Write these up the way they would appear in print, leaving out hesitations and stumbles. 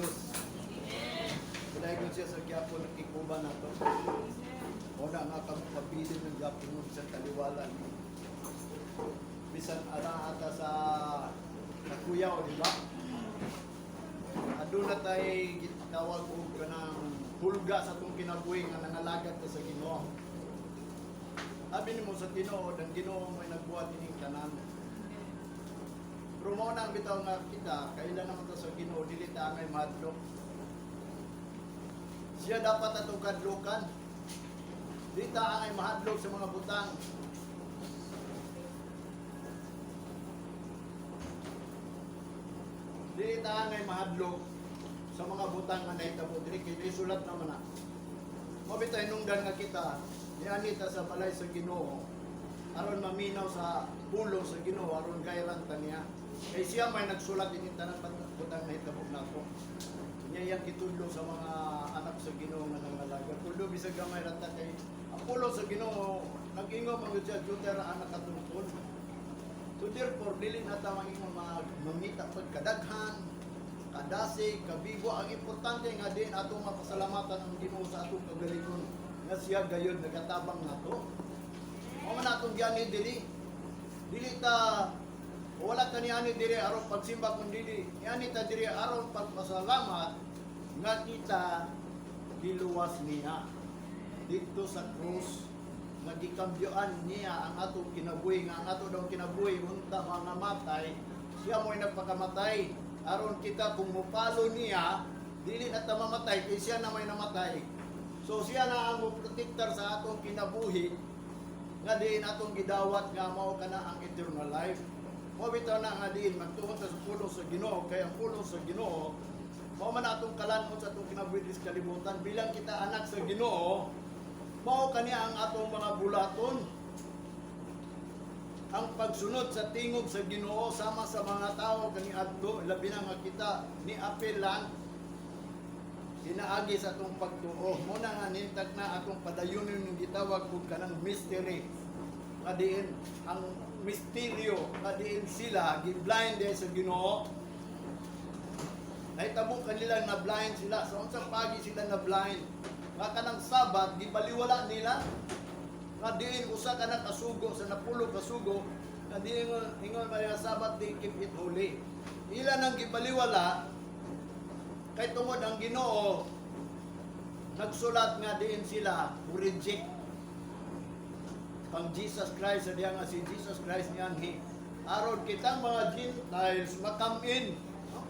Dios. Padayon siya sa gyapon nagkikuba nato. Una nga kamo pabilin ng gyapon mo bisan taliwala ni. Bisan ara ata sa Nakuyaw, di ba? Aduna tay gitawag og kanang hulga sa atong kinabuhi nga nangalagad ta sa Ginoo. Abi nimo sa tinuod, ang Ginoo may nagbuhat ining tanan. Pero mao na ang bitaw nga kita, kailan naman ta sa Ginoo, dili ta angay mahadlok. Siya dapat atong kadlokan. Di ta angay mahadlok sa mga butang. Dili ta angay mahadlok sa mga butang nga nahitabo diri kay isulat naman na. Mao bitay nungdan nga kita niani ta sa balay sa Ginoo aron maminaw sa pulong sa Ginoo, aron gayran ta niya. Kay siya may nagsulat ini tanan butang nahitabo nato. Niya iyang gitudlo sa mga anak sa Ginoo nga nangalaga. Tulo bisag gamay ra ta kay ang pulong sa Ginoo nag-ingon man gyud siya juter anak katungkol. So therefore, dili na ta maingon mangita pagkadaghan, kadasig, kabigo. Ang importante nga din atong mapasalamatan ang Ginoo sa atong kagalingon nga siya gayud nagatabang nato. Mao man atong giani diri. Dili ta wala ta niani diri aron pagsimba kun dili. Niani ta diri aron pagpasalamat nga kita giluwas niya dito sa krus nga gikambyoan niya ang atong kinabuhi, nga ang ato daw kinabuhi unta mga matay, siya mo'y nagpakamatay aron kita kung mupalo niya dili na ta mamatay kay siya na may namatay. So siya na ang moprotektar sa atong kinabuhi nga diin atong gidawat nga mao kana ang eternal life. Mao bitaw na nga diin magtuon ta sa pulong sa Ginoo kay ang pulong sa Ginoo mao man atong kalan-on sa atong kinabuhi diri sa kalibutan bilang kita anak sa Ginoo. Mao kani ang atong mga bulaton. Ang pagsunod sa tingog sa Ginoo sama sa mga tao kaniadto, labi na nga kita ni apelan pinaagi sa atong pagtuo. Muna nga nintag na atong padayunon yung gitawag og kanang mystery. Nga diin ang misteryo nga diin sila gi-blind sa Ginoo. Nahitabo kanila na blind sila. Sa unsang pagi sila na blind? Nga kanang Sabat gibaliwala nila. Nga diin usa ka na kasugo sa 10 kasugo nga diin ingon man nga Sabat di keep it holy. Ila nang gibaliwala kay tungod ang Ginoo nagsulat nga diin sila reject pang Jesus Christ sa diya nga si Jesus Christ nianhi aron kitang mga Gentiles makamin. No?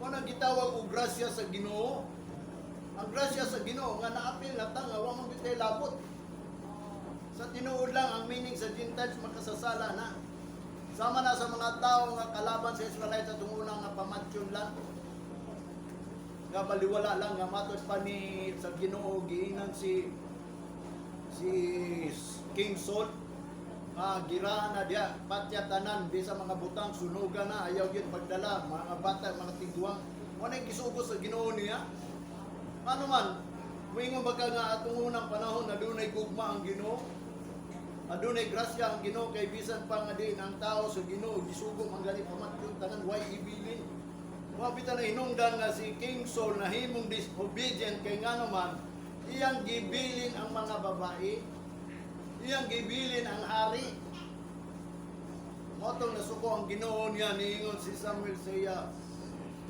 Mo nang gitawag og grasya sa Ginoo. Ang grasya sa Ginoo nga naapil na ta nga wa man bitay labot. Sa tinuod lang ang meaning sa Gentiles makasasala na. Sama na sa mga tao nga kalaban sa Israelites at una nga pamatyon lang. Nga baliwala lang nga matod pa ni sa Ginoo giingnan si si King Saul nga gira na diya patya tanan bisa mga butang sunugan na, ayaw gyud pagdala mga bata, mga tigwang. Mo na gisugo sa Ginoo niya. Ano man moingon ba ka nga atong unang panahon na dunay gugma ang Ginoo, adunay grasya ang Ginoo kay bisan pa nga din ang tao sa Ginoo gisugo man gani pamatyon tanan, way ibilin. Wa bitaw na hinungdan nga si King Saul na himong disobedient kay ngano man iyang gibilin ang mga babae, iyang gibilin ang hari. Motong nasuko ang Ginoo niya, niingon si Samuel sa iya,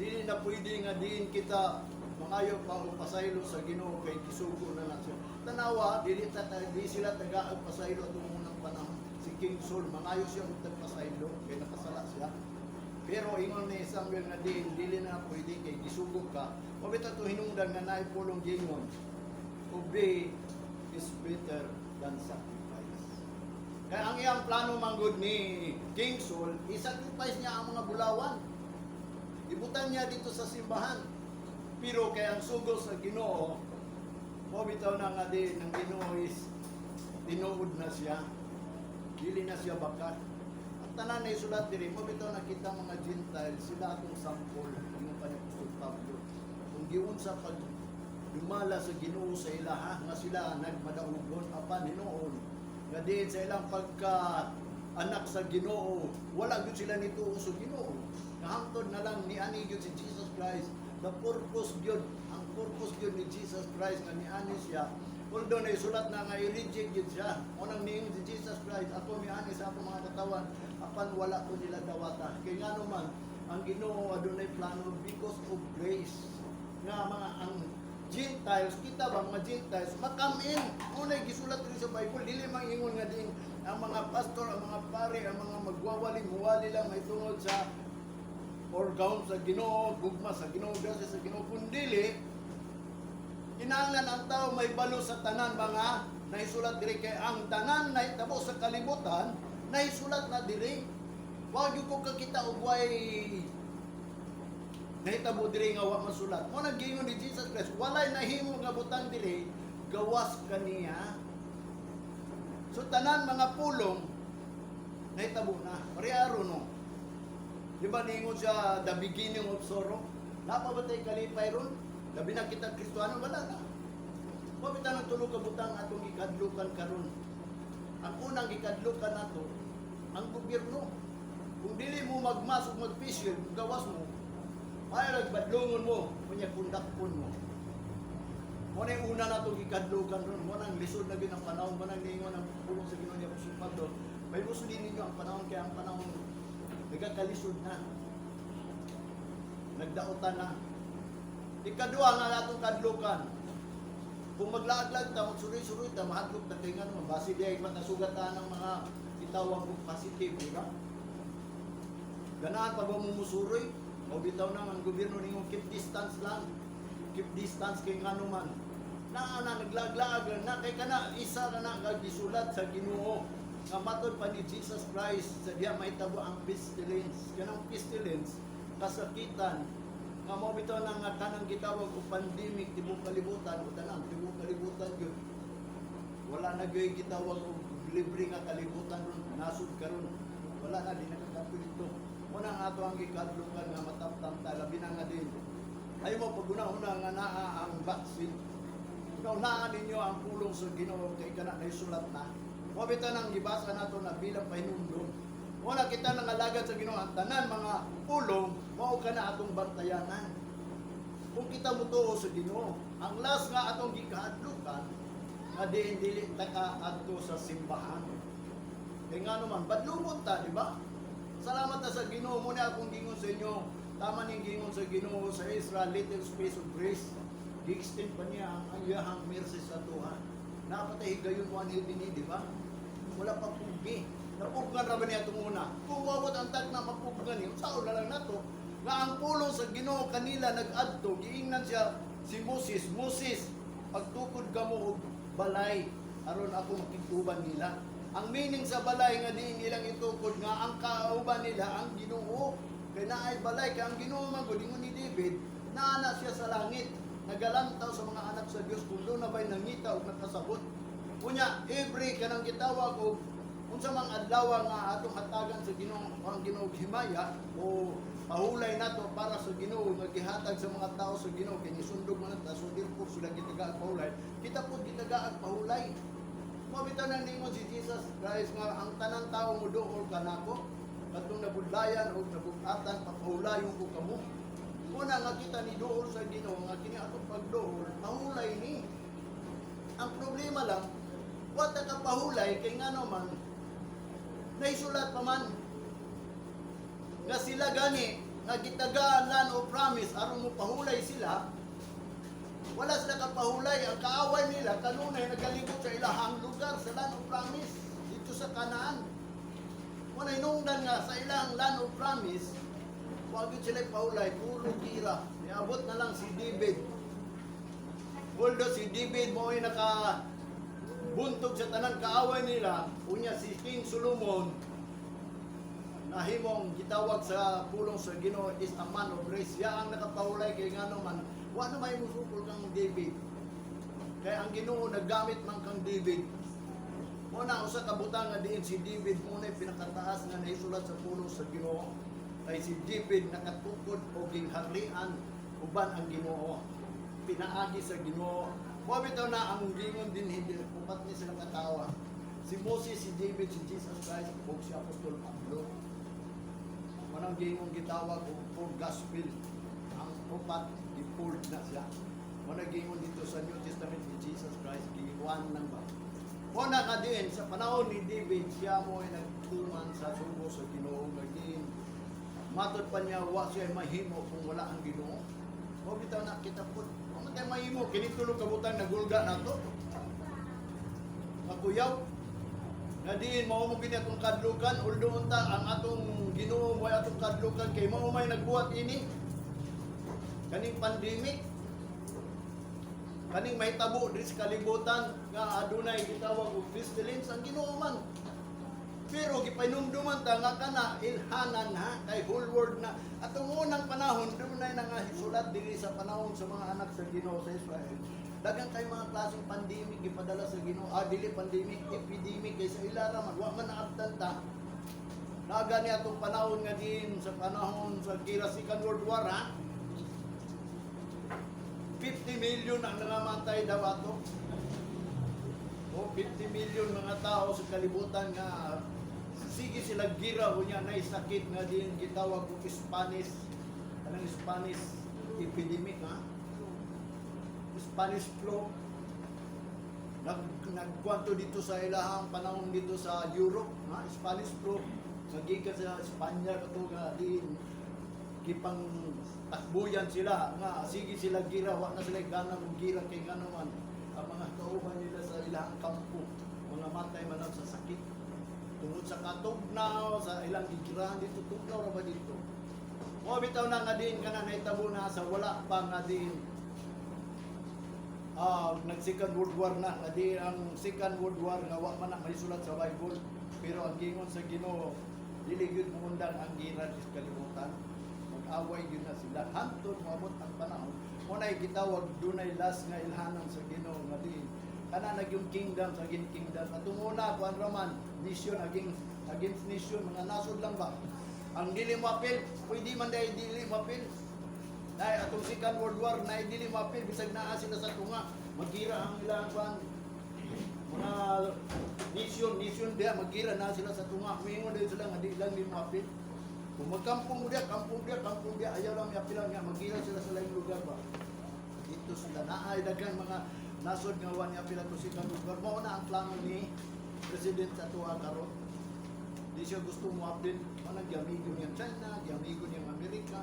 dili na pwede nga diin kita mangayo pa og pasaylo sa Ginoo kay gisugo na na siya. Tanawa, dili ta di sila taga og pasaylo atong unang panahon. Si King Saul mangayo siya og tagpasaylo kay nakasala siya. Pero ingon ni Samuel nga diin dili na pwede kay gisugo ka. Wa bitaw to hinungdan nga naay pulong gingon. Obey is better than sacrifice. Kaya ang iyang plano manggod ni King Saul, i-sacrifice niya ang mga bulawan. Ibutan niya dito sa simbahan. Pero kay ang sugo sa Ginoo, mo bitaw na nga din ng Ginoo is tinuod na siya. Dili na siya bakat. Ang tanan na isulat diri, mo bitaw na kita mga Gentiles, sila atong sampol, ingon pa ni Apostol Pablo. Kung giunsa pag dumala sa Ginoo sa ilaha nga sila nagmadaugon apan hinuon nga diin sa ilang pagka anak sa Ginoo wala gyud sila nituo sa Ginoo. Nahangtod na lang ni ani gyud si Jesus Christ. The purpose gyud, ang purpose gyud ni Jesus Christ nga niani siya. Although naisulat na nga i-reject gyud siya. Unang niingon si Jesus Christ, "Ako miani sa akong mga katawan, apan wala ko nila dawata." Kay ngano man, ang Ginoo adunay plano because of grace. Nga mga ang Gentiles, kita ba mga Gentiles, ma-come in. Unay gisulat diri sa Bible, dili mang ingon nga din ang mga pastor, ang mga pare, ang mga magwawali, muwali lang may tungod sa or gahom sa Ginoo, gugma sa Ginoo, grasya sa Ginoo, kundili kinahanglan ang tao may balo sa tanan mga nahisulat diri, kay ang tanan nahitabo sa kalibutan nahisulat na diri. Wa gyud ko kakita og way nahitabo diri nga wa masulat. Mo nang giingon ni Jesus Christ, walay nahimo nga butang diri gawas kaniya. So tanan mga pulong nahitabo na. Pareha no. Di ba niingon siya, the beginning of sorrow? Naa pa ba tay kalipay ron? Labi na kita Kristiyano, wala na. Mao bitaw ng tulo ka butang atong gikadlukan karon. Ang unang gikadlukan nato, ang gobyerno. Kung dili mo mag-mask ug mag-face shield, gawas mo, ay nagbadlungon mo, kunya kundakpon mo. Mo na yung una nato gikadlukan ron, mo nang lisod na gyud ang panahon, mo nang niingon ang pulong sa Ginoo ni Apostol Pablo. May gusto din ninyo ang panahon kay ang panahon nagakalisod na. Nagdaotan na. Ikaduha nga atong kadlukan, kung maglaag-laag ta, magsuroy-suroy ta, mahadlok ta kay ngano, basi di ay matasugat ng mga gitawag og positive, di ba? Ganahan pa ba mo musuroy? O bitaw na ang gobyerno ninyo, keep distance lang. Keep distance kay ngano man. Naa na naglaag-laag lang na kay kana isa ka na kag gisulat sa Ginoo nga matod pa ni Jesus Christ sa diha mahitabo ang pestilence. Kanang pestilence, kasakitan nga mao bitaw na nga kanang gitawag og pandemic tibok kalibutan o tanan tibok kalibutan gyud. Wala na gyud gitawag og libre nga kalibutan ron, nasod karon. Wala na, di nakakapil dito. Muna ang ato ang gikadlukan nga matamtam ta, labi na nga din. Ayaw mo pag una-una nga naa ang vaccine. Una-unaan ninyo ang pulong sa Ginoo kay kana naisulat na. Mao bitaw nang gibasa nato na bilang pahinumdum. Wala kita nang alagad sa Ginoo, ang tanan mga pulong mao kana atong bantayanan. Kung kita mutuo sa Ginoo, ang last nga atong gikahadlukan nga diin dili ta ka adto sa simbahan. Kay nga naman, badlungon ta, di ba? Salamat ta sa Ginoo. Muna akong gingon sa inyo. Tama ning gingon sa Ginoo sa Israel, little space of grace. Gi-extend pa niya ang iyahang mercy sa tuha. Napatay higayon mo anhi dinhi, di ba? Wala pa pugi. Napuggan ra ba niya itong una? Kung wawat ang tag na mapuggan niyo, sao na lang nato? Nga ang pulong sa Ginoo kanila nag-adto, giingnan siya si Moses, "Moses, pagtukod ka mo og balay aron ako makig-uban nila." Ang meaning sa balay nga diin nilang itukod nga ang kauban nila ang Ginoo. Kay naay balay kay ang Ginoo man gud, ingon ni David, naa na siya sa langit. Nagalantaw sa mga anak sa Dios kung doon na ba'y nangita o nakasabot. Unya, every kanang gitawag og unsa mang adlaw nga atong hatagan sa Ginoo ang Ginoo og himaya o pahulay nato para sa Ginoo nga gihatag sa mga tao sa Ginoo kay nisundog man ta, so therefore sila gitagaag pahulay, kita pud gitagaag pahulay. Mao bitaw nang ningon si Jesus Christ nga ang tanan tao mo duol kanako katong nabudlayan o nabugatan, papahulayon ko kamo. Una nga kita ni duol sa Ginoo nga kini atong pagduol pahulay ni. Ang problema lang, wa ta ka pahulay kay ngano man naisulat pa man nga sila gani nga gitagaan land of promise aron mo pahulay sila, wala sila kapahulay. Ang kaaway nila kanunay nagalibot sa ilahang lugar sa land of promise dito sa Canaan. Wala hinungdan nga sa ilang land of promise wa gyud sila pahulay, puro gira. Niabot na lang si David. Although si David mo ay naka buntog sa tanan kaaway nila, unya si King Solomon nahimong gitawag sa pulong sa Ginoo is a man of grace. Siya ang nakapahulay kay ngano man wa na may musukol kang David. Kay ang Ginoo naggamit man kang David. Mo na usa ka butang nga diin si David mo na pinakataas nga nahisulat sa pulong sa Ginoo. Kay si David nakatukod og gingharian uban ang Ginoo. Pinaagi sa Ginoo. Mo bitaw na ang gingon din hindi upat ni sila katawa. Si Moses, si David, si Jesus Christ ug si Apostol Pablo. Manang gingon gitawag og four gospel. Ang Upat, gifold na siya. Mao na giingon dito sa New Testament ni Jesus Christ, giwan lang ba. Mao na nga diin, sa panahon ni David, siya mo ay nagtuman sa sugo sa Ginoo nga diin. Matod pa niya, wa siya mahimo kung wala ang Ginoo. Mao bitaw na kita po. Wa man tayo mahimo, kini tulo ka butang nagulga nato. Makuyaw. Nga diin mao mo gini atong kadlukan, although unta ang atong Ginoo mo ay atong kadlukan kay mao may nagbuhat ini. Kaning pandemic, kaning mahitabo diri sa kalibutan nga adunay gitawag og pestilence, ang Ginoo man. Pero gipahinumduman ta nga kana ilhanan ha, kay whole world na. Atong unang panahon, dunay na nga sulat diri sa panahon sa mga anak sa Ginoo sa Israel. Daghang kay mga klaseng pandemic gipadala sa Ginoo. Ah, dili pandemic, epidemic kay sa ila ra man, wa man naabtan ta. Naga ni atong panahon nga din sa panahon sa gira Second World War ha. 50 million ang nangamatay daw ato. O 50 million mga tao sa kalibutan nga sige sila gira unya na sakit nga din gitawag og Spanish, anong Spanish epidemic ha, Spanish flu. Nagkwanto dito sa ilahang panahon dito sa Europe ha, Spanish flu nagikan sa Espanya kato nga din gipang takbuyan sila nga sige sila gira, wa na sila gana mo gira kay ngano man ang mga kauban nila sa ilahang kampo mga matay man lang sa sakit tungod sa katugnaw sa ilang gigirahan dito. Tugnaw ra ba dito? Mo bitaw na nga din kana nahitabo na sa wala pa nga din nag Second World War na nga di ang Second World War nga wa man na may sulat sa Bible, pero ang gingon sa Ginoo, dili gyud moundang ang gira sa kalibutan, mag-away gyud na sila hantod moabot ang panahon mo na gitawag dunay last nga ilhanan sa Ginoo nga di kana nagyung kingdom sa gin kingdom. Atong una, kuan raman, nation against against nation, mga nasod lang ba. Ang dili mo apil, pwede man dahil dili mo apil. Dahil atong Second World War na dili mo apil bisag naa sila sa tunga, magira ang ilang kuan, mga nation nation diya, magira na sila sa tunga, muingon dahil sila nga di lang di mo apil. Kung magkampong mo diya, kampong diya, kampong diya, ayaw lang miapil nga magira sila sa laing lugar ba. Dito sila naay daghan mga nasod nga wa niya pila to Second World War. Mao na ang plano ni President sa tuwa karon. Di siya gusto mo apil, manang giamigo niya ang China, giamigo niya ang Amerika.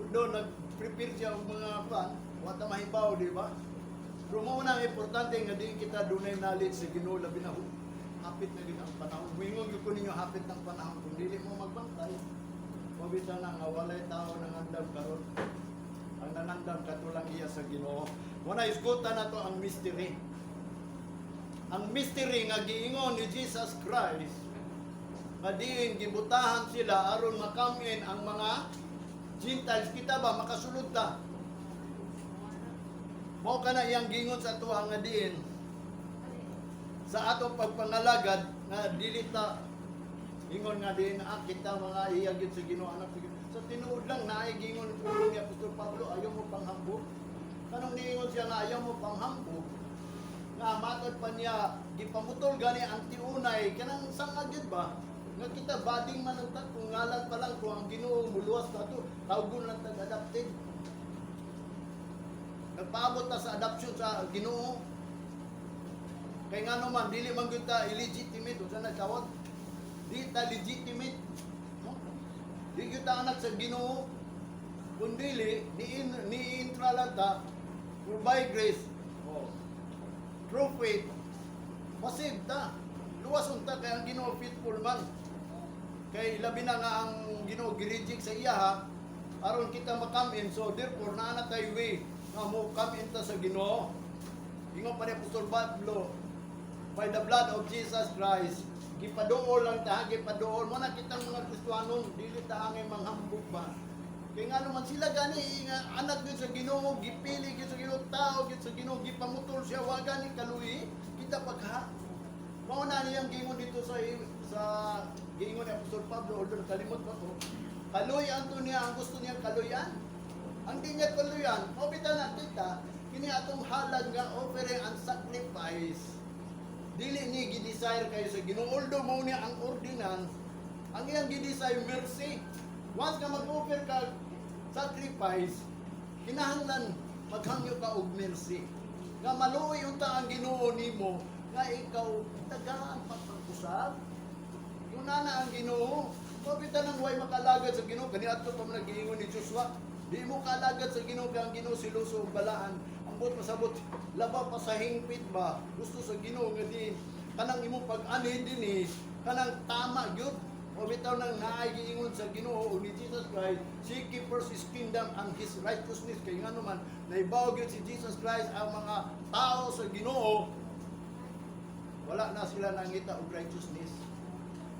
Doon nag-prepare siya og mga plan, wa ta mahibaw, di ba? Pero mao na ang importante nga di kita dunay knowledge sa Ginoo, labi na hapit na gid ang panahon. Muingon gyud ko ninyo, hapit ng panahon kung dili mo magbantay. Mabita na nga walay tao nangandam karon. Ang nangandam katulang iya sa Ginoo. Muna isgutan nato ang mystery. Ang mystery nga giingon ni Jesus Christ nga diin gibutahan sila aron makamin ang mga Gentiles, kita ba makasulod ta. Mao kana iyang gingon sa tuwa nga diin sa atong pagpangalagad nga dili ta ingon nga diin ah, kita mga iya gyud sa Ginoo, anak sa Ginoo. Sa tinuod lang, naay gingon pulong ni Apostol Pablo, ayaw mo panghambog. Kanong niingon siya nga ayaw mo panghambog, nga matod pa niya gipamutol gani ang tiunay kanang sanga gyud ba nga kita bading man ang kung ngalan pa lang, kung ang Ginoo muluwas nato, tawgon lang tag adopted, nagpaabot ta sa adoption sa Ginoo. Kay ngano man dili man gyud ta illegitimate, unsa na tawag, di ta legitimate, no? Di gyud ta anak sa Ginoo kung dili ni ni-intra lang ta for by grace, oh, through faith, masave ta, luwas unta kay ang Ginoo faithful man. Kay labi na nga ang Ginoo gi-reject sa iya ha aron kita makam in. So therefore naa na tay way nga mo come in ta sa Ginoo. Ingon pa ni Apostol Pablo, by the blood of Jesus Christ gipaduol lang ta, gipaduol mo na kitang mga Kristohanon, dili ta angay manghambog ba. Kay nga naman sila gani nga anak gyud sa Ginoo, gipili gyud sa Ginoo, tao gyud sa Ginoo, gipamutol siya, wa gani kaluhi kita pagha. Mao na niyang gingon dito sa giingon ni Apostol Pablo, although nakalimot pa ko. Kaluyan to niya ang gusto niyang kaluyan. Ang di niya kaluyan, mao bitaw na kita kini atong halad nga offering and sacrifice. Dili ni gi-desire kayo sa Ginoo. Although mao niya ang ordinance, ang iyang gi-desire mercy. Once ka mag-offer ka sacrifice, Kinahanglan maghangyo ka og mercy. Nga maluoy unta ang Ginoo nimo nga ikaw tagaan pa pag-usab. Yun na na ang Ginoo. Mabita nang way makalagad sa Ginoo kaniadto pa man naggiingon ni Joshua. Di mo kalagad sa Ginoo kay ang Ginoo siluso ug balaan. Ambot masabot labaw pa sa hingpit ba. Gusto sa Ginoo nga di kanang imong pag-anhi dinhi kanang tama gyud. O bitaw nang naay giingon sa Ginoo ni Jesus Christ, "Seek ye first His kingdom and His righteousness," kay ngano man naibaw gyud si Jesus Christ ang mga tao sa Ginoo, wala na sila nangita og righteousness.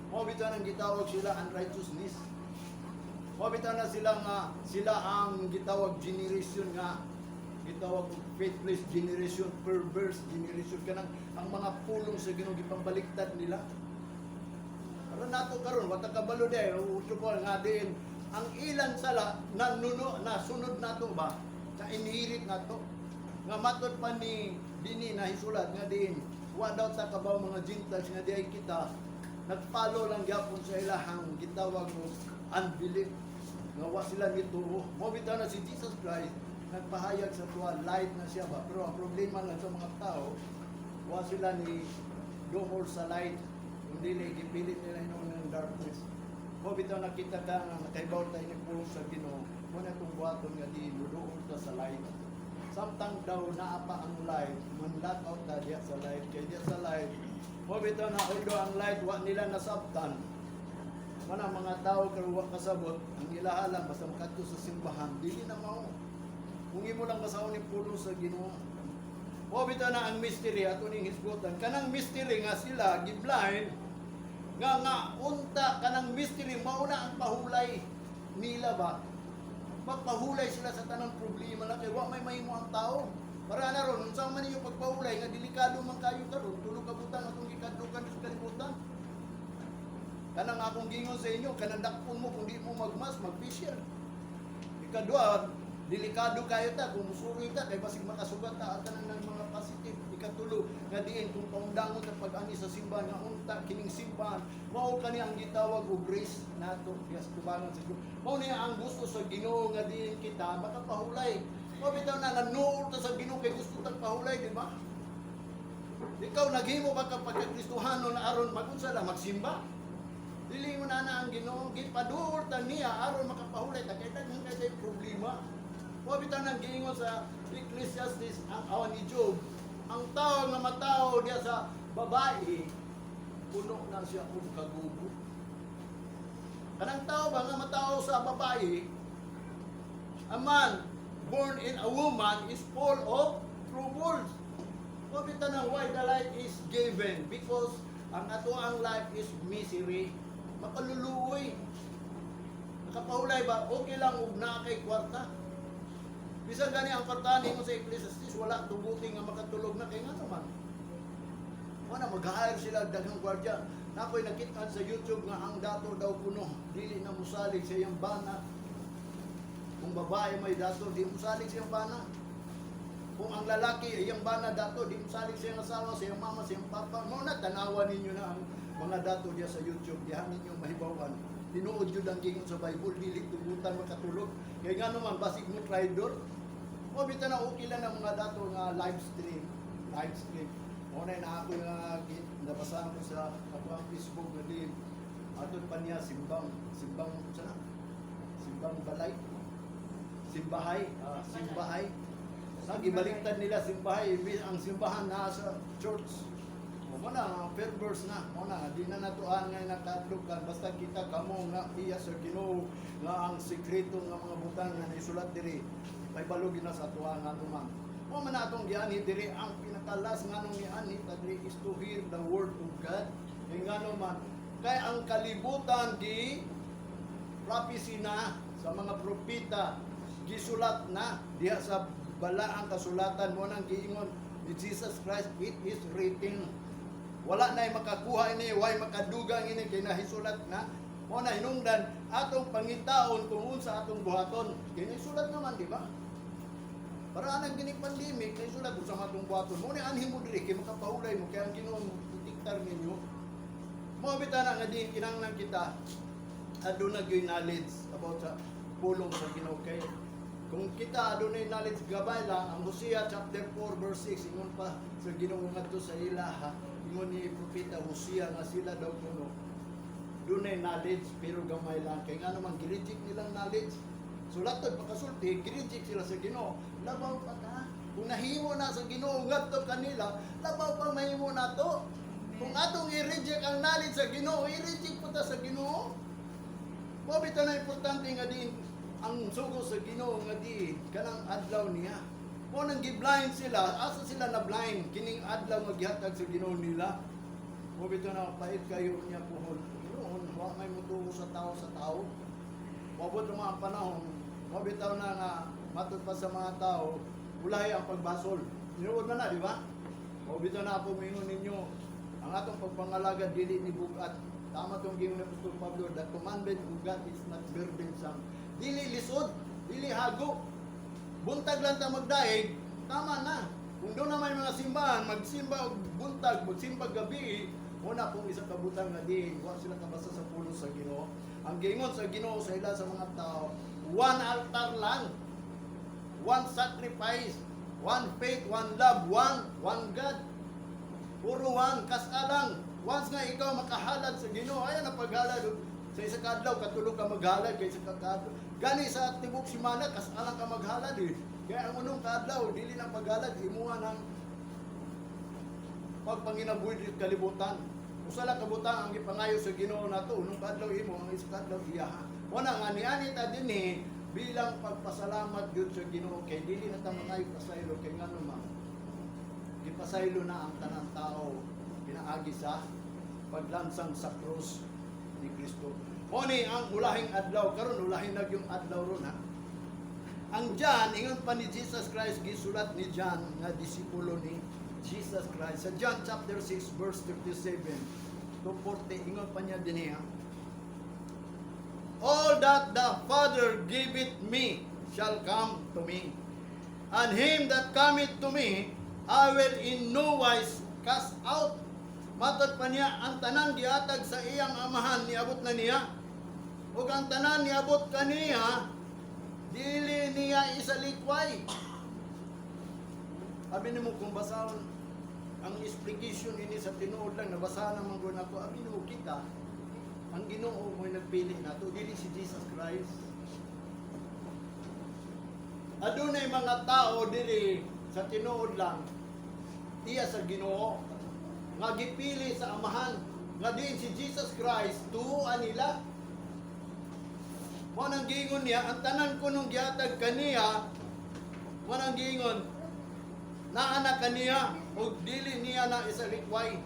Mao bitaw nang gitawag sila unrighteousness. Mao bitaw na sila nga sila ang gitawag generation nga gitawag og faithless generation, perverse generation, kanang ang mga pulong sa Ginoo gipambaliktad nila. Aron nato karon wa ta kabalo day utro po nga diin ang ilan sala nanuno nasunod nato ba, na inherit nato nga matod pa ni dini na hisulat nga diin wa daw ta kabaw mga Gentiles nga diay kita nagpalo lang gyapon sa ilahang gitawag og unbelief nga wa sila mituo. Mo bitaw na si Jesus Christ nagpahayag sa tuwa, light na siya ba, pero ang problema lang sa mga tao, wa sila ni duol sa light kung dili gipilit nila hinuon ng darkness. Mo bitaw nakita ka nga nakaibaw tayo nagpulong sa Ginoo mo na itong buhaton nga di muduol ta sa light samtang daw naa pa ang light, manlakaw ta diya sa light, kay diya sa light mo bitaw na although ang light wa nila nasabtan. Mana mga tao karon wa kasabot, ang ilaha lang basta makadto sa simbahan. Dili na mao kung imo lang basahon ni pulong sa Ginoo. Mo bitaw na ang mystery ato ning hisgutan, kanang mystery nga sila giblind nga nga unta kanang mystery mao na ang pahulay nila ba, magpahulay sila sa tanang problema na kay wa may mahimo ang tao para na ron. Unsa man ninyo pagpahulay nga delikado man kayo karon, tulo ka butang atong gikadlukan sa kalibutan? Kanang akong gingon sa inyo, kanang dakpon mo kung di mo magmas, mag-facial. Ikadua, delikado kayo ta kung musuroy ta kay basig makasugat ta at tanan ng mga positive. Ikatulo, nga diin kung paundangon ta pag-ani sa simbahan nga unta kining simbahan mao kani ang gitawag og grace nato diya sa tubangan sa Ginoo. Mao niya ang gusto sa Ginoo nga diin kita makapahulay. Mao bitaw na nanuol ta sa Ginoo kay gusto tag pahulay, di ba? Ikaw, naghimo ba ka pagka-Kristohano na aron magunsa lang magsimba? Dili mo na na ang Ginoo, gipaduol ta niya aron makapahulay ta kay daghan kay tay problema. Mao bitaw nang giingon sa Ecclesiastes ang awan ni Job, ang tao nga matao diya sa babae, puno na siya og kagugo. Kanang tao ba nga matao sa babae, a man born in a woman is full of troubles. Mao bitaw nang why the light is given, because ang ato ang life is misery. Makaluluoy. Nakapahulay ba? Okay lang og naa kay kwarta. Bisan gani ang kwarta nimo sa Ecclesiastes, wala tuguti nga makatulog na kay ngano man. Wala, mag-hire sila daghang gwardiya. Na ako'y nakita sa YouTube nga ang dato daw kuno dili na musalig sa iyang bana. Kung babae may dato, di musalig sa iyang bana. Kung ang lalaki, iyang bana dato, di musalig sa iyang asawa, sa iyang mama, sa iyang papa. Mao na tanawa ninyo na ang mga dato diya sa YouTube, diha ninyo mahibawan. Tinuod yun ang gingon sa Bible, dili tugutan makatulog. Kay ngano man, basig mo traidor. Mo bitaw na okay lang ang mga dato nga live stream, live stream. Mo na na ako nga nabasahan ko sa ako ang Facebook nga din. Atod pa niya simbang, simbang sa na? Simbang balay. Simbahay, simbahay. Sa gibaliktad nila simbahay, ibig ang simbahan naa sa church. O mo na, perverse na. Mo na, di na natuan nga nakadlukan. Basta kita kamo nga iya sa Ginoo nga ang sekreto nga mga butang nga naisulat diri pahibalo na sa atuan nga man. Mo man na atong gianhi diri, ang pinakalas nga nung gianhi ta diri is to hear the word of God. Kay ngano man kay ang kalibutan gi prophecy na sa mga propeta, gisulat na diha sa balaang kasulatan. Mo nang giingon ni Jesus Christ, "It is written." Wala na makakuha ini, way makadugang ini kay nahisulat na. Mo na hinungdan atong pangitaon kung unsa atong buhaton kay nahisulat naman, di ba? Para anang gini pandemic, nahisulat unsa man atong buhaton. Mo ni anhin mo diri kay makapahulay mo kay ang Ginoo protektar ninyo. Mo bitaw na nga din kinahanglan kita aduna gyud knowledge about sa pulong sa Ginoo kay Kung kita adunay knowledge gabay lang, ang Hosea chapter 4 verse 6, ingon pa sa Ginoo ngadto sa ilaha, ingon ni propeta Hosea nga sila daw kuno dunay knowledge pero gamay lang, kay ngano man gi-reject nilang knowledge. So latod pakasulti, gi-reject sila sa Ginoo. Labaw pa ta. Kung nahimo na sa Ginoo ngadto kanila, labaw pa mahimo nato. Kung atong i-reject ang knowledge sa Ginoo, i-reject po ta sa Ginoo. Mao bitaw na importante nga din ang sugo sa Ginoo nga di kanang adlaw niya. Mo nang gi-blind sila, asa sila na blind kining adlaw nga gihatag sa Ginoo nila. Mao bitaw na pait kayo niya puhon. Noon, wa may mutuo sa tao sa tao. Moabot ang mga panahon, mao bitaw na nga matud pa sa mga tao, ulahi ang pagbasol. Tinuod man na, di ba? Mao bitaw na ako mingon ninyo, ang atong pagpangalagad dili ni bugat. Tama tong giingon ni Apostol Pablo, "The commandment of God is not burdensome." Dili lisod, dili hago. Buntag lang ta magdaig, tama na. Kung doon na may mga simbahan, magsimba og buntag, magsimba gabi, una kung isa ka butang nga di, wa sila kabasa sa pulong sa Ginoo. Ang giingon sa Ginoo sa ila sa mga tao, one altar lang. One sacrifice, one faith, one love, one God. Puro one, kasa lang. Once nga ikaw makahalad sa Ginoo, ayan ang paghalad. Sa isa ka adlaw, katulo ka maghalad kay isa ka kaadlaw. Gani sa tibok simana, kasa lang ka maghalad eh. Kaya ang unong kaadlaw, dili na paghalad, imuha ng pagpanginabuhi sa kalibutan. Usa lang kabutang ang gipangayo sa Ginoo nato, unong kaadlaw imo, ang isa kaadlaw iya. Wala nga niani ta dinhi bilang pagpasalamat gyud sa Ginoo kay dili na ta mangayo pasaylo, kay ngano man gipasaylo na ang tanang tao pinaagi sa paglansang sa krus ni Kristo. Mao ni ang ulahing adlaw karon, ulahin na yung adlaw ron ha. Ang John, ingon pa ni Jesus Christ, gisulat ni John nga disipulo ni Jesus Christ. Sa John chapter 6 verse 37 to 40, ingon pa niya dinhi ha. "All that the Father giveth me shall come to me. And him that cometh to me, I will in no wise cast out." Matod pa niya, ang tanan gihatag sa iyang Amahan, niabot na niya. Ug ang tanan niabot kaniya, dili niya isalikway. Abi nimo kung basahon ang explication ini sa tinuod lang, nabasahan naman ko nako, abi nimo kita, ang Ginoo mo'y nagpili nato, dili si Jesus Christ. Adunay mga tao diri sa tinuod lang, iya sa Ginoo, nga gipili sa Amahan, nga diin si Jesus Christ, tuuan nila. Mo nang giingon niya, ang tanan ko nung gihatag kaniya, mo nang giingon, naa na kaniya, ug dili niya na isalikway.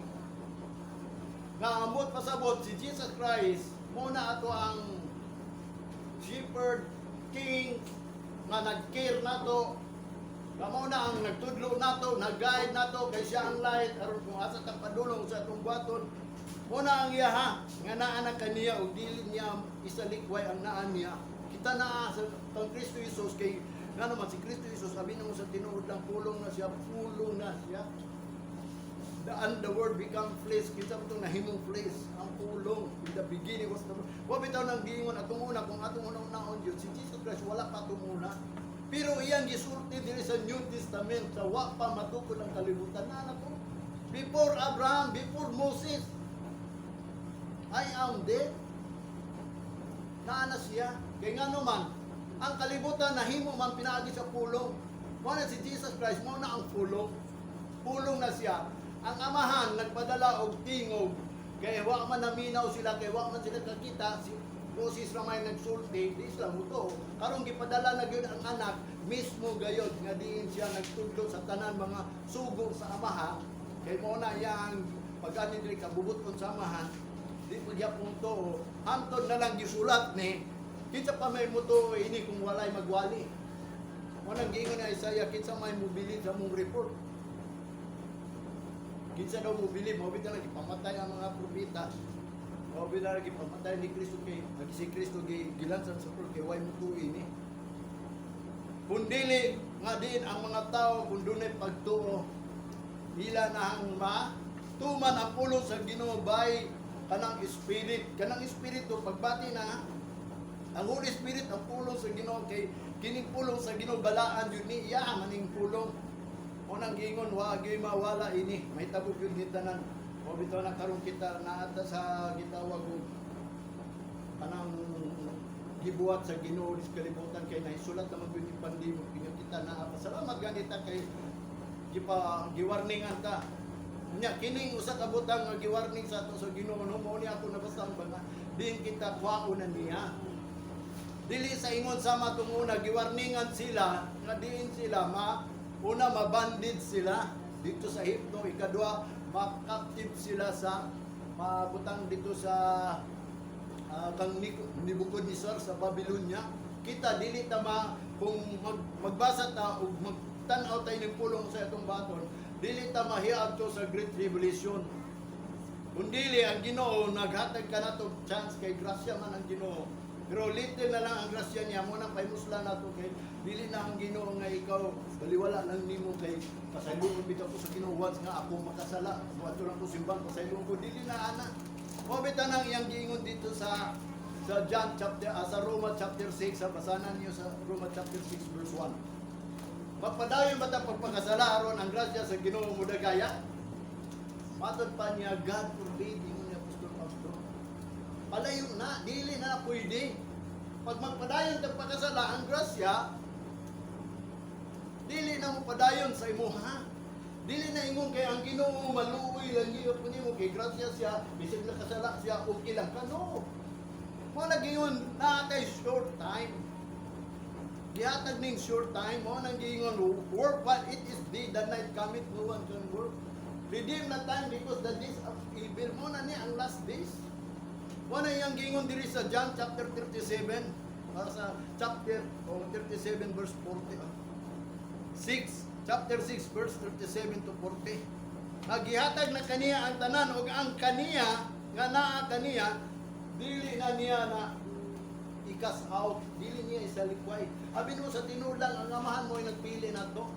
Nga ambot pasabot, si Jesus Christ, mo na ato ang shepherd, king, nga nag-care nato, nga mao na ang nagtudlo nato, nag-guide nato, kay siya ang light, aron kung asa ta padulong sa atong buhaton. Mo na ang iya ha, nga naa na kaniya ug dili niya isalikway ang naa niya. Kita naa sa kang Kristo Jesus, kay nga naman si Kristo Jesus, abi namo sa tinuod lang, pulong na siya, pulong na siya. And the Word become flesh. Kinsa man itong nahimong flesh? Ang pulong. In the beginning was the Word. Wa bitaw nang giingon atong una, kung atong una-unaon yun, si Jesus Christ wala pa atong una. Pero iyang gisulti diri sa New Testament sa wa pa matukod ang kalibutan na to. Before Abraham, before Moses, I am dead. Naa na siya. Kay ngano man, ang kalibutan nahimo man pinaagi sa pulong. Mao na si Jesus Christ, mao na ang pulong. Pulong na siya. Ang Amahan nagpadala og tingog kay wa man naminaw sila, kay wa man sila kakita. Si Moses ra may nagsulti, di sila mutuo. Karon gipadala na gyud ang anak mismo gayod nga diin siya nagtudlo sa tanan mga sugo sa Amahan, kay mao na iyang pag-ani diri kabubuton sa Amahan. Di pagyapon to, hantod na lang gisulat ni kinsa pa may mutuo ini kung walay magwali? Mo nang giingon ni Isaiah, kinsa may mubilib sa mong report? Kinsa daw mubilib? Mao bitaw na gipamatay ang mga propeta. Mao bitaw na gipamatay ni Kristo, kay si Kristo gilansan sa krus kay way mutuo ini. Kung dili nga din ang mga tao, kung dunay pagtuo, ila na ang ma tuman ang pulong sa Ginoo by kanang spirit, kanang espiritu, pagbati na ang Holy Spirit, ang pulong sa Ginoo, kay kinsa man ang mutuo kaniya, Kining pulong sa Ginoo, balaan yun ni iya maning pulong. Unang giingon, wa gyud mawala ini. Mahitabo gyud ni tanan. O bitaw na karon kita naata sa gitawag og kanang gibuhat sa Ginoo sa kalibutan kay nahisulat naman gyud ni pandemic kanya kita naa. Pasalamat ganita kay gipa giwarningan ta. Nya kining usa ka butang nga giwarning sa ato sa Ginoo, no, mao ni ako nabasa ba nga din kita kwaon na niya. Dili sa ingon sama tong una, giwarningan sila nga diin sila ma una mabandid sila dito sa Ehipto, ikadua makaptive sila sa mabutang dito sa kang Nebuchadnezzar sa Babylonia. Kita dili ta ma kung magbasa ta ug magtan-aw tayo ng pulong sa atong baton, dili ta mahiadto sa Great Tribulation. Kung dili ang Ginoo naghatag kanato chance kay grasya man ang Ginoo. Pero little na lang ang grasya niya mo nang pahimuslan nato kay dili na ang Ginoo nga ikaw baliwala lang nimo kay pasayloon bitaw ko sa Ginoo once nga ako makasala, moadto lang ko simbahan, pasayloon ko, dili na ana. Mao bitaw nang iyang giingon dito sa John chapter sa Roma chapter 6, sa basanan niyo sa Roma chapter 6 verse 1. Magpadayon ba ta pagpakasala aron ang grasya sa Ginoo modagaya? Matod pa niya, God forbid, ingon ni Apostol Pablo. Palayo na, dili na pwede. Pag magpadayon tag pagkasala, ang grasya, dili na mo padayon sa imuha. Dili na ingon kay ang Ginoo maluoy lang gyud nimo kay grasya siya, bisag nakasala siya, okay lang ka. No. Mo na giingon naa kay short time. Gihatag ning short time mo nang giingon, work while it is day, the night cometh, no one can work. Redeem the time because the days of evil. Mo na ni ang last days. Mo na iyang giingon diri sa John chapter 37 para sa chapter oh, 37 verse 40. 6, chapter 6 verse 37 to 40. Nagihatag na kaniya ang tanan ug ang kaniya nga naa kaniya dili na niya na i-cast out, dili niya isalikway. Abi mo sa tinuod lang, ang amahan mo ay nagpili nato.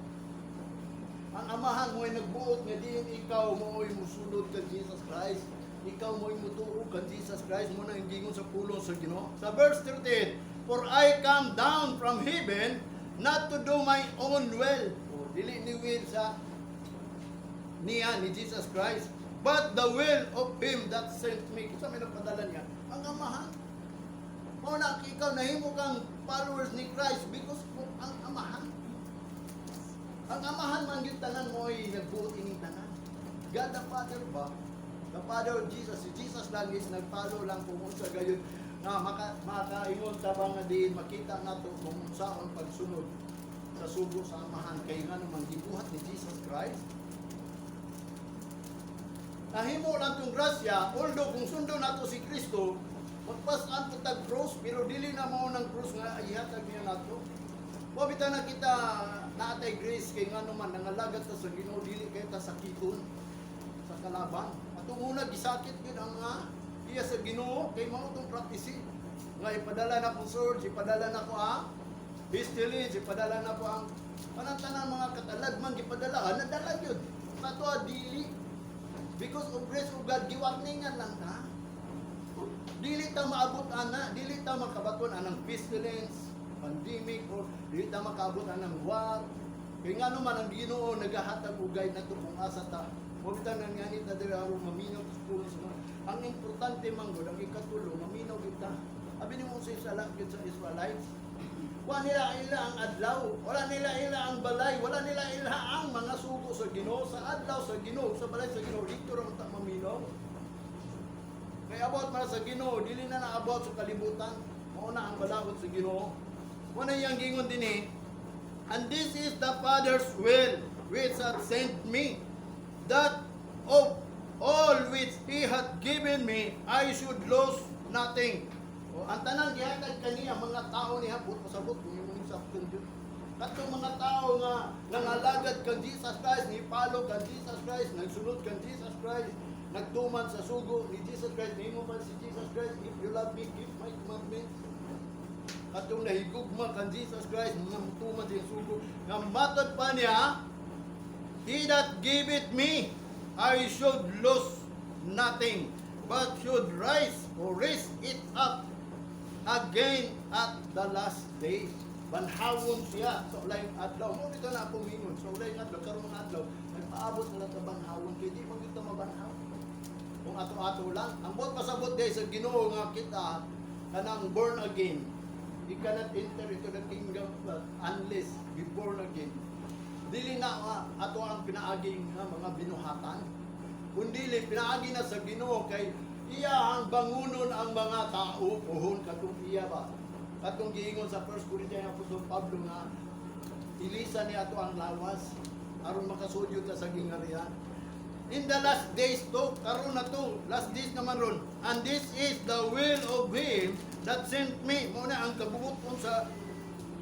Ang amahan mo ay nagbuot nga diin ikaw mo ay musunod kang Jesus Christ. Ikaw mo ay mutuo kang Jesus Christ mo na ang gingon sa pulong sa Ginoo. Sa verse 38, "For I come down from heaven not to do my own will." O, dili ni will sa niya ni Jesus Christ, but the will of Him that sent me. Kinsa may nagpadala niya? Ang amahan. Mao na ikaw nahimo kang followers ni Christ because kung ang amahan. Ang amahan man gyud tanan mo ay nagbuot ining tanan. God the Father ba? The Father of Jesus. Si Jesus lang is nagfollow lang kung unsa gayon nga makaingon ta ba nga diin makita nato kung unsaon pagsunod sa sugo sa amahan kay nga naman gibuhat ni Jesus Christ. Nahimo lang tong grasya, although kung sundo nato si Kristo, magpasan po tag cross, pero dili na mao ng cross nga ihatag niya nato. Wa bitaw na kita naatay grace kay ngano man nangalagad ta sa Ginoo, dili kay ta sakiton sa kalaban. Atong una gisakit gyud ang mga iya sa Ginoo kay mao tong prophecy nga ipadala na ko sword, ipadala na ko ang pestilence, ipadala na ko ang tanan mga katalagman gipadala, nadala gyud. Sa ato dili. Because of grace of God, giwarningan lang ta. Dili ta maabot ana, dili ta makabaton anang pestilence, pandemic, or dili ta makaabot anang war. Kay ngano man ang Ginoo nagahatag og guide nato kung asa ta. Mo bitaw nang ngani ta diri aron maminaw ta sa pulong sa mga. Ang importante man gud, ang ikatulo, maminaw kita. Abi nimo sa sala gyud sa Israelites. Wala nila ila ang adlaw, wala nila ila ang balay, wala nila ila ang mga sugo sa Ginoo, sa adlaw sa Ginoo, sa balay sa Ginoo, dito ra ta maminaw. Kay about man sa Ginoo, dili na naabot sa kalibutan. Mao na ang balaod sa Ginoo. Mao na iyang giingon dinhi, "And this is the Father's will which hath sent me, that of all which He hath given me, I should lose nothing." O, ang tanan gihatag kaniya mga tao niya, but pasabot kung imo ning sakton jud. Katong mga tao nga nangalagad kang Jesus Christ, ni follow kang Jesus Christ, nagsunod kang Jesus Christ, nagtuman sa sugo ni Jesus Christ, nimo man si Jesus Christ, "If you love me, keep my commandments." Katong nahigugma kang Jesus Christ, nga mutuman sa iyang sugo, nga matod pa niya, "He that giveth me, I should lose nothing, but should rise or raise it up again at the last day." Banhawon siya sa ulayng adlaw. Mao bitaw na akong ingon sa ulayng adlaw, karong adlaw, nagpaabot na lang sa banhawon kay di man kita mabanhaw. Kung ato-ato lang, ang buot pasabot guys sa Ginoo nga kita kanang born again. You cannot enter into the kingdom of God unless be born again. Dili na ato ang pinaaging nga mga binuhatan. Kundili pinaagi na sa Ginoo kay iya ang bangunon ang mga tao puhon katong iya ba. Katong giingon sa 1 Corinthians ni Apostol Pablo nga ilisan niya ato ang lawas aron makasudyo ta sa gingharian. In the last days to, karon na to, last days naman ron. And this is the will of Him that sent me. Mao na ang kabubuton sa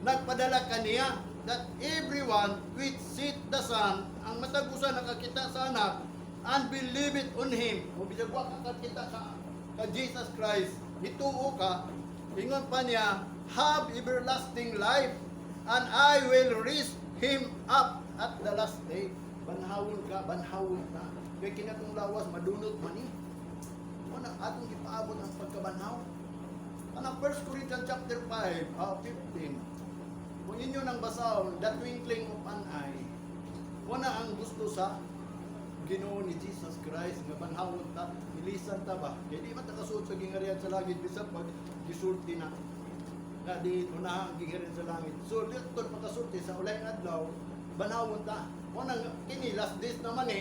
nagpadala kaniya that everyone which seeth the Son, ang matag usa nakakita sa Anak, and believe it on Him. O bisag wa ka kakita sa ka Jesus Christ, nituo ka, ingon pa niya, have everlasting life, and I will raise him up at the last day. Banhawon ka, banhawon ka. Kay kini atong lawas, madunot man ni. Mao na atong gipaabot ang pagkabanhaw. Kanang 1 Corinthians chapter 5, 15. Kung inyo nang basahon, the twinkling of an eye, wala ang gusto sa Ginoo ni Jesus Christ nga banhawon ta, ilisan ta ba? Kay di man ta kasuod sa gingharian sa langit bisan pag gisulti na nga di unahan ang gingharian sa langit. So dito pagkasulti sa ulayng adlaw, banhawon ta. Mo nang kini last days naman eh.